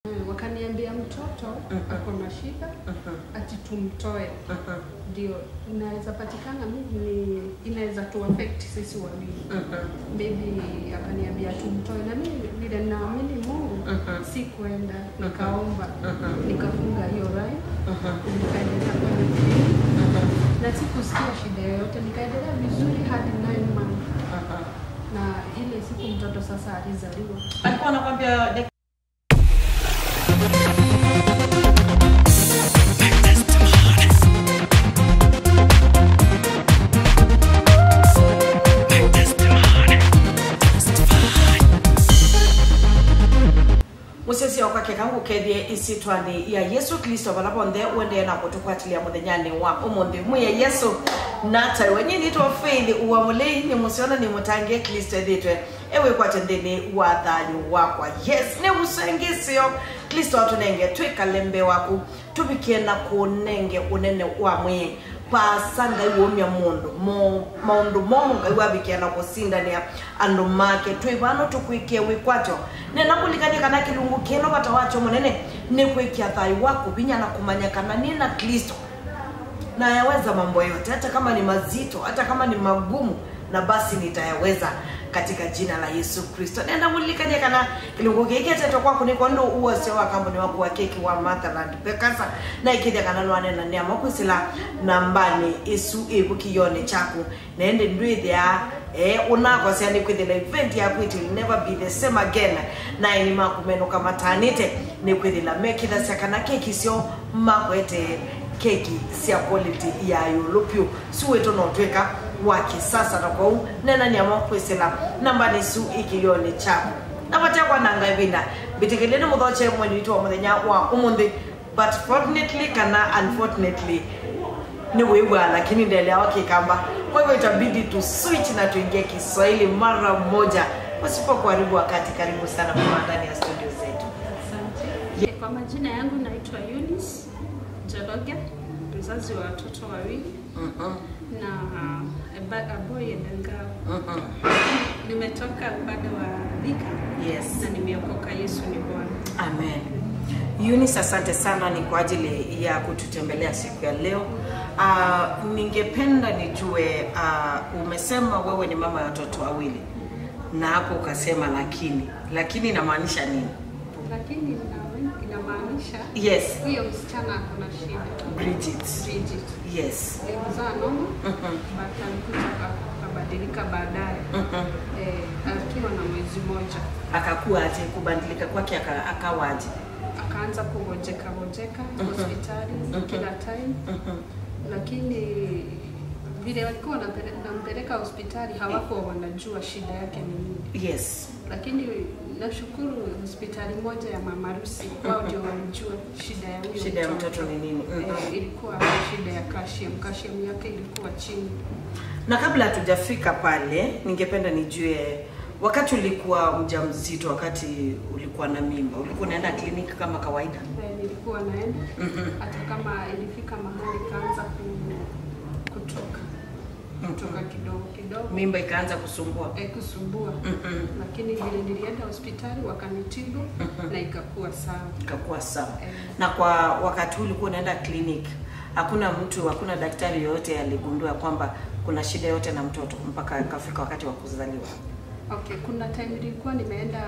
Wakaniambia mtoto ako na shida, ati tumtoe. Ndio inaweza patikana mimi inaweza tu affect sisi wawili. Maybe akaniambia tumtoe, na mimi vile naamini Mungu sikuenda, nikaomba, nikafunga hiyo rai, nikaendelea kwenda clinic na sikusikia shida yoyote, nikaendelea vizuri hadi 9 months. Na ile siku mtoto sasa alizaliwa. Alikuwa anakuambia Musesi wakake kangu kethie isitwani ya Yesu Kristo balabonde wende na kutukwatilia muthenyani wa umuthi mwiye Yesu nata wenye nitwa Faith wa Mulei ni musiona ni mutange Kristo ethitwe ewe kwate nthini wa thayu wakwa. Yes, ni musengisio Kristo atunenge twikalembe waku tubikie na kunenge unene wa mwi pasa ngai womya mundu maundu momo ngai wabikia na kusindania andu make twivano tukwikie wikwacho nena kulikania kana kilungu kino bata wacho munene ni kwikia thayu waku binya na kumanya kana nina Kristo na yaweza mambo yote, hata kama ni mazito, hata kama ni magumu, na basi nitayaweza katika jina la Yesu Kristo. Nenda mulikanye kana kilungu kiki teto kwako ni kondo uo sio wa kampuni wako wa keki wa Motherland Bakers na ikithia kana lwane na niamo kwisila nambani isu ibukiyone chaku naende ndwithia unakosea ni kwithila event yaku it will never be the same again na ini makumeno kama tanite ni kwithila mekitha sakana keki sio makwete keki sia quality ya yulupio suweto no tweka wa kisasa na kwa nena ni amokwisela namba ni su ikiyone chaku na kwa nanga ibinda bitikelene muthoche mweni witu wa muthenya wa umuthi, but fortunately kana unfortunately ni wewe lakini ndelewa Kikamba, kwa hivyo itabidi tu switch na tuingie Kiswahili mara moja pasipo kuharibu wakati. Karibu sana kwa ndani ya studio zetu. Asante. Kwa majina yangu naitwa Eunice Njoroge, mzazi wa watoto wawili na a boy and a girl. Nimetoka upande wa Thika. Yes. Na nimeokoka, Yesu ni Bwana. Amen. Eunice, asante sana ni kwa ajili ya kututembelea siku ya leo. Ningependa nijue, umesema wewe ni mama ya watoto wawili. Na hapo ukasema lakini inamaanisha nini? Lakini inamaanisha yes, huyo msichana ako na shida. Bridget. Yes. Alimzaa nono, but alikuja akabadilika baadaye. Akiwa na mwezi mmoja. Akakuwa aje? Kubadilika kwake akawa aje? Akaanza kugojeka hospitali kila time. Lakini vile walikuwa wanampeleka hospitali hawakuwa wanajua shida yake ni nini. Yes. Lakini nashukuru hospitali moja ya Mama Rusi wao ndio walijua shida ya huyo shida ya mtoto ni nini. Ilikuwa shida ya calcium yake ilikuwa chini. Na kabla hatujafika pale, ningependa nijue wakati ulikuwa mjamzito, wakati ulikuwa na mimba, ulikuwa unaenda kliniki kama kawaida? Nilikuwa naenda. Hata kama ilifika mahali kaanza kutoka kidogo kidogo. Mimba ikaanza kusumbua. Kusumbua. Lakini vile nilienda hospitali wakanitibu na ikakuwa sawa. Ikakuwa sawa. Na kwa wakati ulikuwa unaenda kliniki, hakuna mtu, hakuna daktari yoyote aligundua kwamba kuna shida yote na mtoto mpaka akafika wakati wa kuzaliwa? Okay, kuna time nilikuwa nimeenda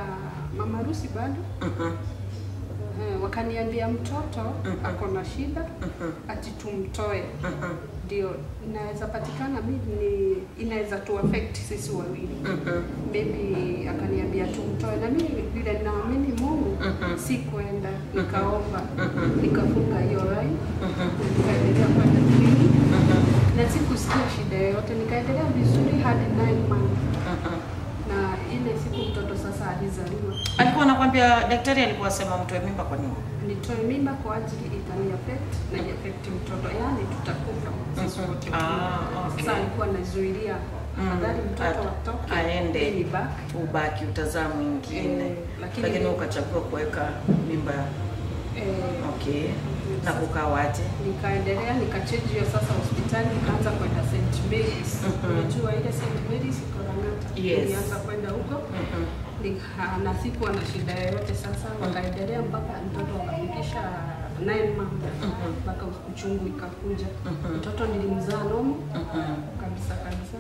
Mama Rusi bado. Wakaniambia mtoto ako na shida, ati tumtoe. Ndio inaweza patikana mimi inaweza tu affect sisi wawili. Maybe akaniambia tumtoe, na mimi vile naamini Mungu sikuenda, nikaomba, nikafunga hiyo rai, nikaendelea kwenda clinic na sikusikia shida yoyote, nikaendelea vizuri hadi 9 months. Na ile siku mtoto sasa alizaliwa. Alikuwa anakuambia daktari alikuwa sema mtoe mimba kwa nini? Nitoe mimba kwa ajili itani affect na affect mtoto, yani tutakufa sisi wote. Okay. Sasa alikuwa anazuilia afadhali mtoto atoke aende nibaki, ubaki utazaa mwingine. Lakini ukachagua kuweka mimba Okay. Na kukawaje? Nikaendelea, nikachange hiyo sasa hospitali, nikaanza kwenda St. Mary's. Unajua ile St. Mary's iko Lang'ata. Yes. Nilianza kwenda huko. Na sikuwa na shida yoyote sasa, wakaendelea mpaka mtoto akafikisha 9 months. Mpaka uchungu ikakuja. Mtoto nilimzaa normal kabisa kabisa.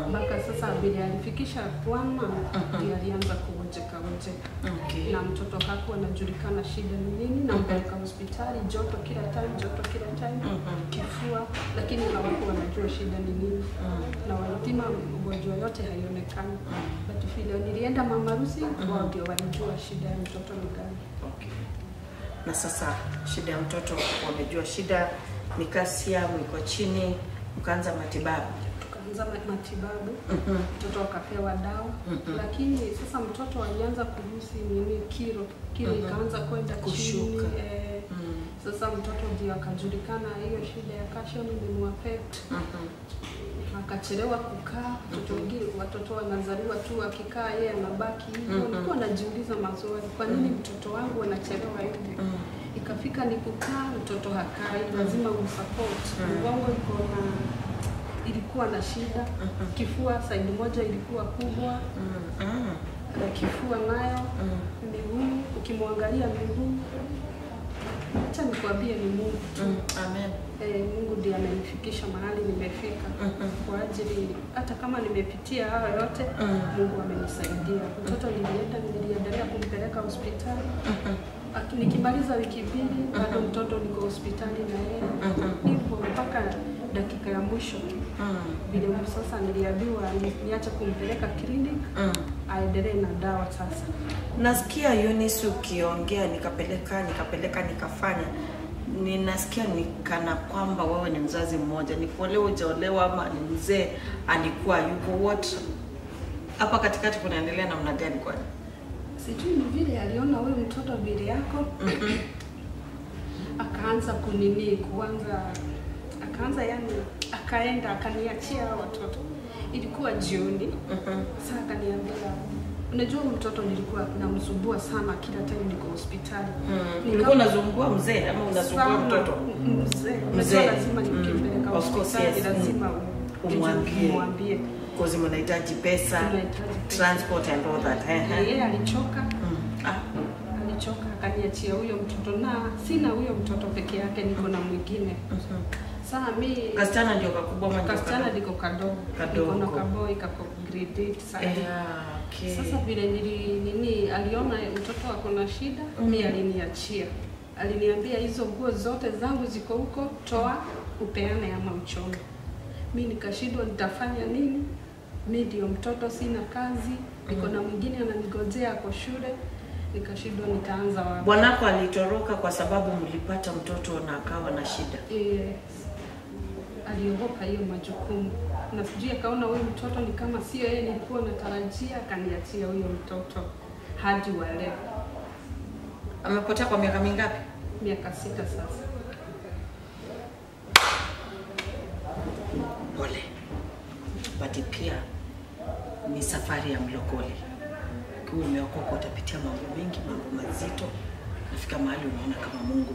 Mpaka sasa vile alifikisha 1 month ndiye alianza kuojeka ojeka. Okay. Na mtoto hakuwa anajulikana shida ni nini, na mpeleka hospitali joto kila time, joto kila time, kifua, lakini hawakuwa wanajua shida ni nini. Na walipima ugonjwa yote haionekani. But vile nilienda mama harusi, wao ndio walijua shida ya mtoto ni gani. Okay. Na sasa shida ya mtoto wamejua shida ni calcium iko chini, mkaanza matibabu. Tukaanza matibabu, mtoto akapewa dawa, lakini sasa mtoto alianza kuruhusi nini kilo ikaanza kwenda chini. Sasa mtoto ndio akajulikana hiyo shida ya calcium imemuaffect. Akachelewa kukaa. Mtoto wengine watoto wanazaliwa tu akikaa yeye anabaki hivyo. Nilikuwa najiuliza maswali, kwa nini mtoto wangu anachelewa hivi? Ikafika ni kukaa, mtoto hakai, lazima umsupport. Mgongo iko na ilikuwa na shida, kifua side moja ilikuwa kubwa, na kifua nayo, miguu, ukimwangalia miguu, acha nikwambie ni Mungu tu. Amen. Mungu ndiye amenifikisha mahali nimefika. Kwa ajili hata kama nimepitia hayo yote, Mungu amenisaidia. Mtoto niliendelea kumpeleka hospitali. Nikimaliza wiki mbili bado mtoto niko hospitali na yeye. Hivyo mpaka dakika ya mwisho. Vile sasa niliambiwa niache kumpeleka clinic, aendelee na dawa sasa. Nasikia Eunice ukiongea nikapeleka nikafanya. Ninasikia ni kana kwamba wewe ni mzazi mmoja, ni kuolewa hujaolewa ama ni mzee alikuwa yuko what? Hapa katikati kunaendelea namna gani kwani? Sijui ni vile aliona huyu mtoto vile yako. Akaanza kunini kuanza akaanza yani akaenda akaniachia watoto. Ilikuwa jioni. Sasa akaniambia, unajua mtoto nilikuwa namsumbua sana kila time niko hospitali. Ulikuwa unazungua mzee ama unazungua mtoto? Mzee. Mzee lazima nikimpeleka hospitali, lazima umwambie. Because mnahitaji pesa, transport and all that. Yeye alichoka. Alichoka akaniachia huyo mtoto, na sina huyo mtoto peke yake, niko na mwingine. Sasa mimi kasichana ndio kakubwa ama ndio kasichana ndiko kadogo. Niko na kaboy kako grade 8 sasa. Okay. Sasa vile nili aliona mtoto ako na shida, mimi aliniachia. Aliniambia hizo nguo zote zangu ziko huko, toa upeane ama uchome. Mimi nikashindwa nitafanya nini? Mimi ndio mtoto, sina kazi, niko na mwingine ananigojea ako shule. Nikashindwa nitaanza wapi. Bwanako alitoroka kwa sababu mlipata mtoto na akawa na shida. Yes. Aliogopa hiyo majukumu. Na sijui akaona huyu mtoto ni kama sio yeye nilikuwa natarajia, akaniachia huyo mtoto hadi wa leo. Amepotea kwa miaka mingapi? Miaka 6 sasa. Pole. But pia ni safari ya mlokole. Ukiwa umeokoka utapitia mambo mengi, mambo mazito. Nafika mahali unaona kama Mungu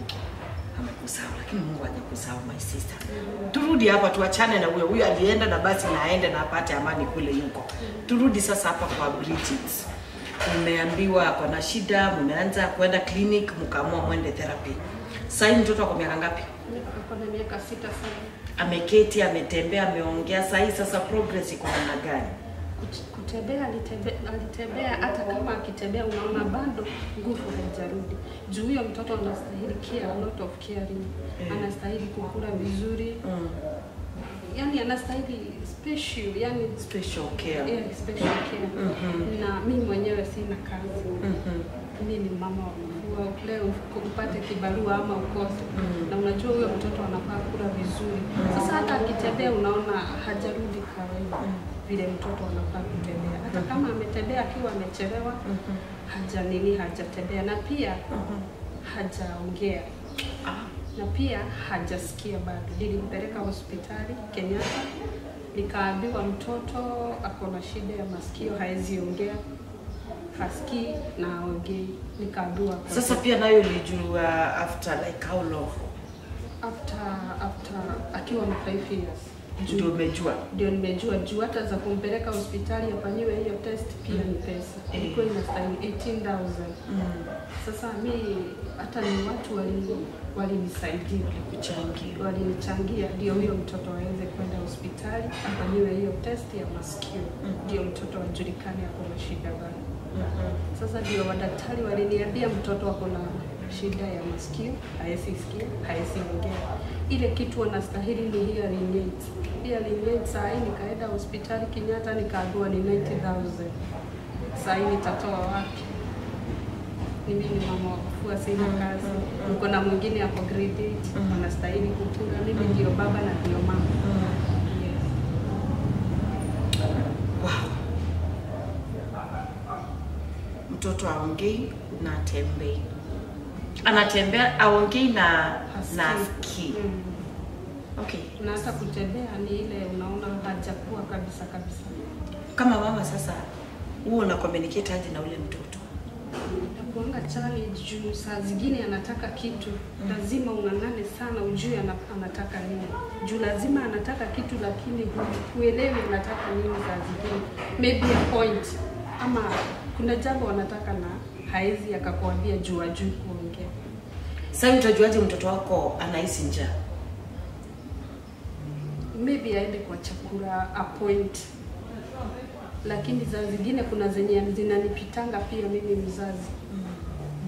amekusahau, lakini Mungu hajakusahau my sister. Turudi hapa tuachane na huyo. Huyo alienda na basi na aende na apate amani kule yuko. Turudi sasa hapa kwa Bridget. Umeambiwa kuna shida, mmeanza kwenda clinic, mkaamua mwende therapy. Sasa mtoto ako miaka ngapi? Ako na miaka 6 sasa. Ameketi, ametembea, ameongea. Sasa sasa progress iko namna gani? Kutembea alitembea, hata kama akitembea unaona bado nguvu haijarudi. Juu huyo mtoto anastahili care, a lot of caring. Anastahili kukula vizuri. Yani anastahili special, yani special care. Yeah, special care. Na mimi mwenyewe sina kazi. Mimi ni mama wa kufua, leo upate kibarua ama ukose. Na unajua huyo mtoto anafaa kula vizuri. Sasa hata akitembea unaona hajarudi kawaida. Vile mtoto anafaa kutembea. Hata kama ametembea akiwa amechelewa, hajatembea, na pia hajaongea. Na pia hajasikia bado. Nilimpeleka hospitali Kenyatta, nikaambiwa mtoto ako na shida ya masikio, haezi ongea, Hasikii na haongei. Nikaambiwa Sasa pia nayo ulijua after like how long? After akiwa na 5 years. Ndio umejua? Ndio nimejua juu hata za kumpeleka hospitali afanyiwe hiyo test pia ni pesa. Ilikuwa inastahili 18,000. Sasa mi hata ni watu walinisaidia, walinichangia ndio huyo mtoto aweze kwenda hospitali afanyiwe hiyo test ya masikio, ndio mtoto ajulikane ako na shida gani. Sasa ndio madaktari waliniambia mtoto ako na shida ya masikio, haezi sikia, haezi ongea. Ile kitu wanastahili ni hearing aids. Hearing aids saa hii nikaenda hospitali Kenyatta nikaambiwa ni 90,000. Saa hii nitatoa wapi? Mimi ni mama wa kufua, sina kazi. Niko na mwingine ako grade 8, anastahili kukula. Mimi ndio baba na ndio mama. Yes. Wow. Mtoto aongei na atembei. Anatembea, aongei na hasikii. Okay. Na hata kutembea ni ile unaona hajakuwa kabisa kabisa. Kama mama sasa, huo una communicate aje na ule mtoto? Nakuanga challenge juu saa zingine anataka kitu, lazima ung'ang'ane sana ujue anataka nini. Juu lazima anataka kitu lakini huelewi anataka nini saa zingine. Maybe a point ama kuna jambo anataka na haezi akakwambia juu ajui kuongea. Sasa utajuaje mtoto wako anahisi njaa? Maybe aende kwa chakula a point. Lakini za zingine kuna zenye zinanipitanga pia mimi mzazi.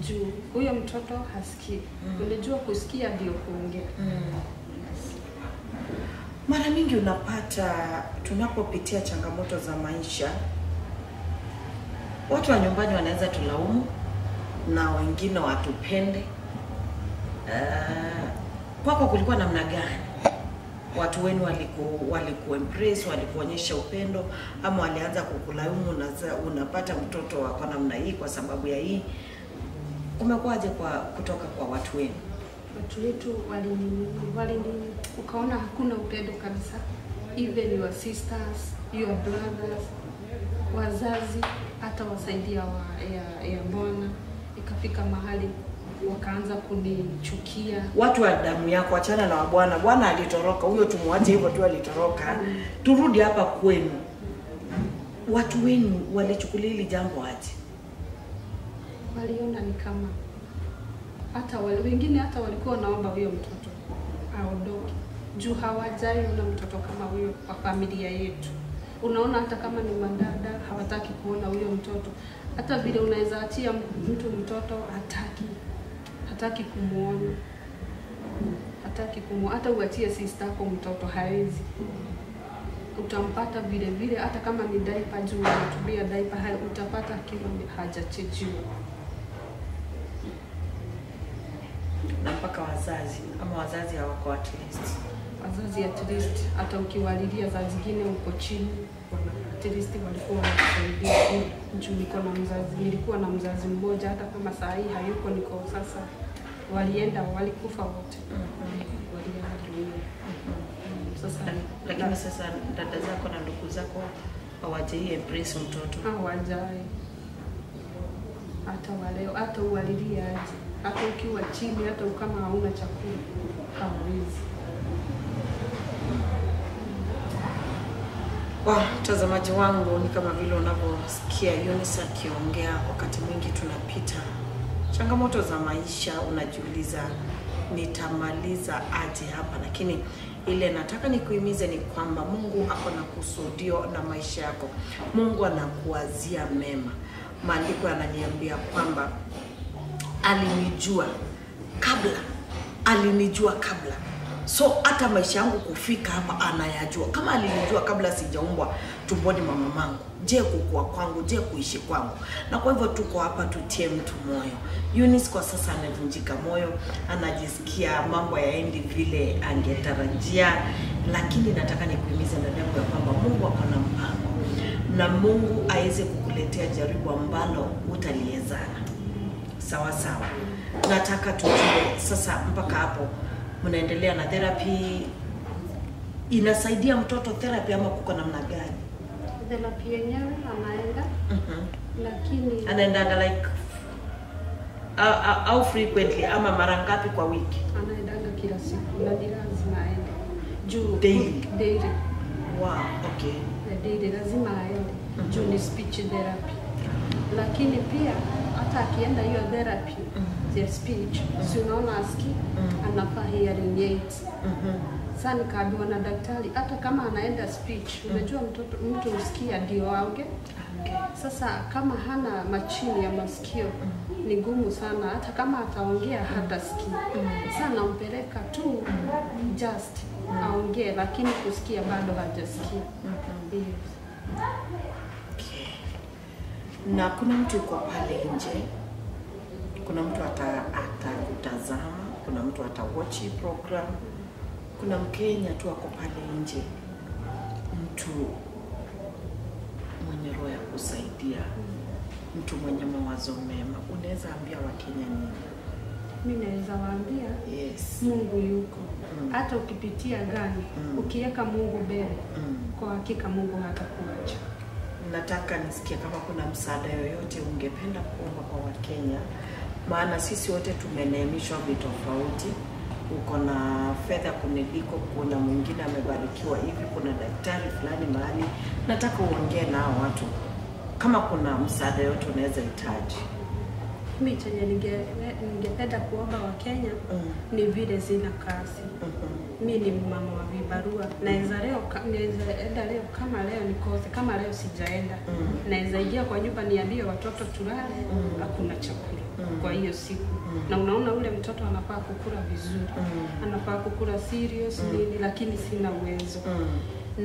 Juu huyo mtoto hasikii. Unajua kusikia ndio kuongea. Mara mingi unapata tunapopitia changamoto za maisha, watu wa nyumbani wanaweza tulaumu na wengine watupende. Kwako kulikuwa namna gani? Watu wenu waliku embrace, walikuonyesha upendo, ama walianza kukulaumu na unapata mtoto wako namna hii kwa sababu ya hii? Umekuwaje kwa kutoka kwa watu wenu? Watu wetu walini ukaona hakuna upendo kabisa. Even your sisters, your brothers, wazazi hata wasaidia ya bwana. Ikafika mahali wakaanza kunichukia. Watu wa damu yako, achana na bwana. Bwana alitoroka, huyo tumuache hivyo tu alitoroka. Turudi hapa kwenu. Watu wenu walichukulia hili jambo aje? Waliona ni kama hata wengine hata walikuwa naomba huyo mtoto aondoke. Juu hawajai na mtoto kama huyo kwa familia yetu. Unaona hata kama ni mandada hawataki kuona huyo mtoto. Hata vile unaweza achia mtu mtoto hataki. Hataki kumuona. Hataki kumuona. Hata uachie sister yako mtoto hawezi. Utampata vile vile hata kama ni diaper juu unatumia diaper hai utapata akiwa hajachejiwa. Na mpaka wazazi ama wazazi hawako at least. Wazazi at least hata ukiwalilia za zingine uko chini wana at least walikuwa wanakusaidia. Juu niko na mzazi, nilikuwa na mzazi mmoja hata kama saa hii hayuko niko sasa. Walienda walikufa wote. Walienda dunia. Sasa lakini sasa dada zako na ndugu zako hawajai embrace mtoto. Hawajai. Hata waleo hata uwalilia aje. Hata ukiwa chini hata kama hauna chakula hawezi. Wa mtazamaji wangu, ni kama vile unavyosikia Eunice akiongea, wakati mwingi tunapita changamoto za maisha, unajiuliza nitamaliza aje hapa, lakini ile nataka nikuhimize ni kwamba Mungu ako na kusudio na maisha yako. Mungu anakuwazia mema. Maandiko yananiambia kwamba alinijua kabla. So hata maisha yangu kufika hapa anayajua. Kama alinijua kabla sijaumbwa tumboni mwa mamangu, je kukua kwangu, je kuishi kwangu. Na kwa hivyo tuko hapa tutie mtu moyo. Eunice kwa sasa amevunjika moyo, anajisikia mambo yaendi vile angetarajia, lakini nataka nikuhimize ndani yako ya kwamba Mungu ako na mpango. Na Mungu aweze kukuletea jaribu ambalo utaliezana. Sawa sawa. Nataka tujue sasa mpaka hapo mnaendelea na therapy. Inasaidia mtoto therapy ama kuko namna gani? Therapy yenyewe anaenda. Lakini anaendanga like au frequently ama mara ngapi kwa wiki? Anaendanga kila siku na ni lazima aende. Juu daily. Daily. Wow, okay. Daily lazima aende. Juu ni speech therapy. Lakini pia hata akienda hiyo therapy ya speech, si unaona aski anafaa hearing aids. Sasa nikaambiwa na daktari hata kama anaenda speech, unajua mtu usikia ndio aonge. Sasa kama hana machini ya masikio ni ngumu sana, hata kama ataongea hatasikia. Sasa nampeleka tu just aongee, lakini kusikia bado hajasikia. Yes. Okay. Na kuna mtu yuko pale nje, kuna mtu atakutazama, kuna mtu atawatch hii program, kuna Mkenya tu ako pale nje, mtu mwenye roho ya kusaidia, mtu mwenye mawazo mema, unaweza ambia Wakenya nini? Mimi naweza waambia, yes, Mungu yuko. Hata ukipitia gani, ukiweka Mungu mbele, kwa hakika Mungu hatakuacha. Nataka nisikie kama kuna msaada yoyote ungependa kuomba kwa Wakenya, maana sisi wote tumeneemishwa vitofauti. Uko na fedha kuniliko, kuna mwingine amebarikiwa hivi, kuna daktari fulani mahali. Nataka uongee nao watu kama kuna msaada yote unaweza hitaji. Mimi chenye ningependa kuomba Wakenya ni vile sina kazi. Mimi ni mama wa vibarua. Naweza enda leo kama leo nikose, kama leo sijaenda. Naweza ingia kwa nyumba niambie watoto tulale, hakuna chakula kwa hiyo siku. Na unaona ule mtoto anafaa kukula vizuri. Anafaa kukula serious nini, lakini sina uwezo.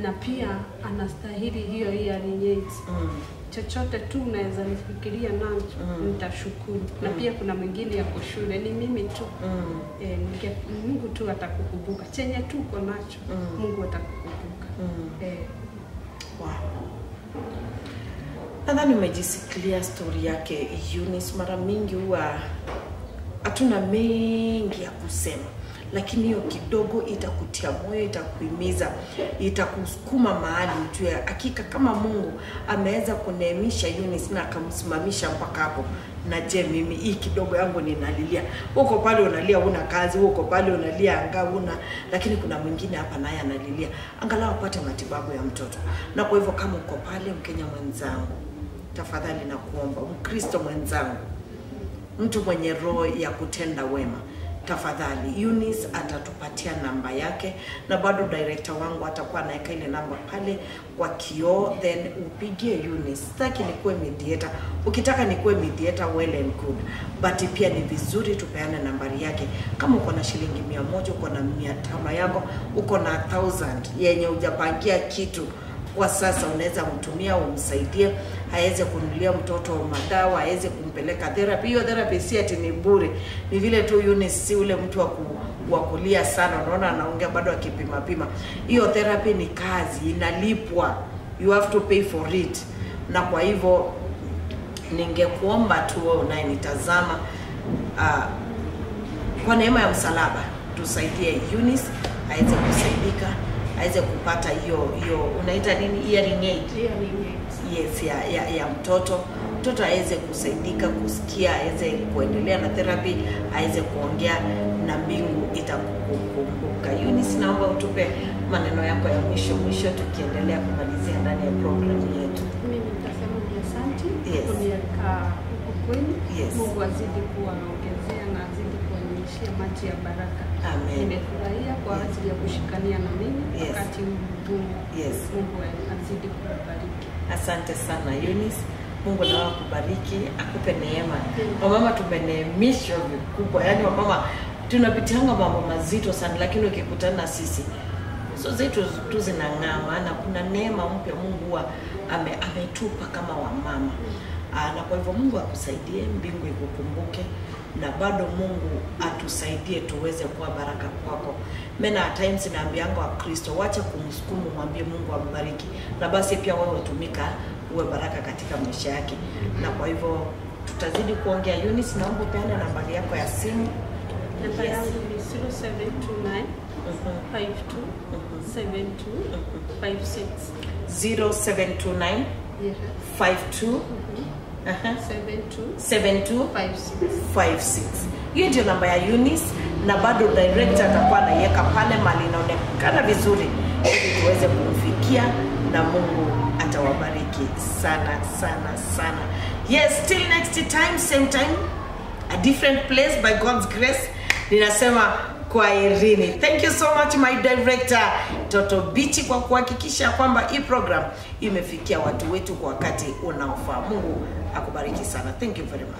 Na pia anastahili hiyo hearing aids. Chochote tu unaweza nifikiria nacho, nitashukuru. Na pia kuna mwingine yako shule, ni mimi tu. Mungu tu atakukumbuka. Chenye tu uko nacho, Mungu atakukumbuka. Wow. Nadhani umejisikia story yake Eunice. Mara mingi huwa hatuna mengi ya kusema, lakini hiyo kidogo itakutia moyo, itakuhimiza, itakusukuma mahali ujue hakika kama Mungu ameweza kuneemisha Eunice na akamsimamisha mpaka hapo, na je mimi hii kidogo yangu ninalilia. Uko pale unalia una kazi, uko pale unalia anga una, lakini kuna mwingine hapa naye analilia angalau apate matibabu ya mtoto. Na kwa hivyo kama uko pale Mkenya mwenzangu, tafadhali nakuomba, Mkristo mwenzangu, mtu mwenye roho ya kutenda wema, tafadhali Eunice atatupatia namba yake, na bado director wangu atakuwa anaweka ile namba pale kwa kioo, then upigie Eunice. Sitaki nikuwe mediator. Ukitaka nikuwe mediator, well and good, but pia ni vizuri tupeane nambari yake. Kama uko na shilingi 100, uko na 500 yako, uko na 1000 yenye hujapangia kitu kwa sasa, unaweza mtumia umsaidie aweze kununulia mtoto madawa, aweze kumpeleka therapy. Hiyo therapy si ati ni bure, ni vile tu Eunice si ule mtu wa kulia sana, unaona anaongea bado akipima pima. Hiyo therapy ni kazi, inalipwa, you have to pay for it. Na kwa hivyo ningekuomba tu wewe unayenitazama, kwa neema ya msalaba tusaidie Eunice aweze kusaidika, aweze kupata hiyo unaita nini, hearing aid. Hearing aids. Yes, ya mtoto. Mtoto aweze kusaidika kusikia, aweze kuendelea na therapy, aweze kuongea, na mbingu itakukumbuka. Eunice, naomba utupe maneno yako ya mwisho tukiendelea kumalizia ndani ya program yetu. Mimi nitasema ni asante. Yes. Kunialika huku kwenu. Yes. Mungu azidi kuwaongezea na azidi kuwanyeshea maji ya baraka. Amen. Nimefurahia kwa ajili ya kushikania na mimi wakati mgumu. Yes. Mungu azidi kuwabariki. Asante sana Eunice. Mungu na akubariki, akupe neema. Wamama tumeneemishwa vikubwa. Yaani wamama tunapitianga mambo mazito sana, lakini ukikutana na sisi uso zetu tu zinang'aa, maana kuna neema mpya Mungu huwa ametupa kama wamama. Na kwa hivyo Mungu akusaidie, mbingu ikukumbuke, na bado Mungu atusaidie tuweze kuwa baraka kwako. Mena at times naambianga wa Kristo, wacha kumsukumu, mwambie Mungu ambariki, na basi pia wewe utumika uwe baraka katika maisha yake. Na kwa hivyo tutazidi kuongea. Eunice, naomba upeane nambari yako ya simu. Namba Yes. yangu ni 0729 52 72 56. 0729 Yeah. 52 72 72 56. 56. Hiyo ndio namba ya Eunice, na bado director atakuwa anaiweka pale mali inaonekana vizuri ili tuweze kumfikia, na Mungu atawabariki sana sana sana. Yes, till next time, same time, a different place, by God's grace. Ninasema kwaherini. Thank you so much my director Toto Bichi kwa kuhakikisha kwamba hii program imefikia watu wetu kwa wakati unaofaa. Mungu akubariki sana. Thank you very much.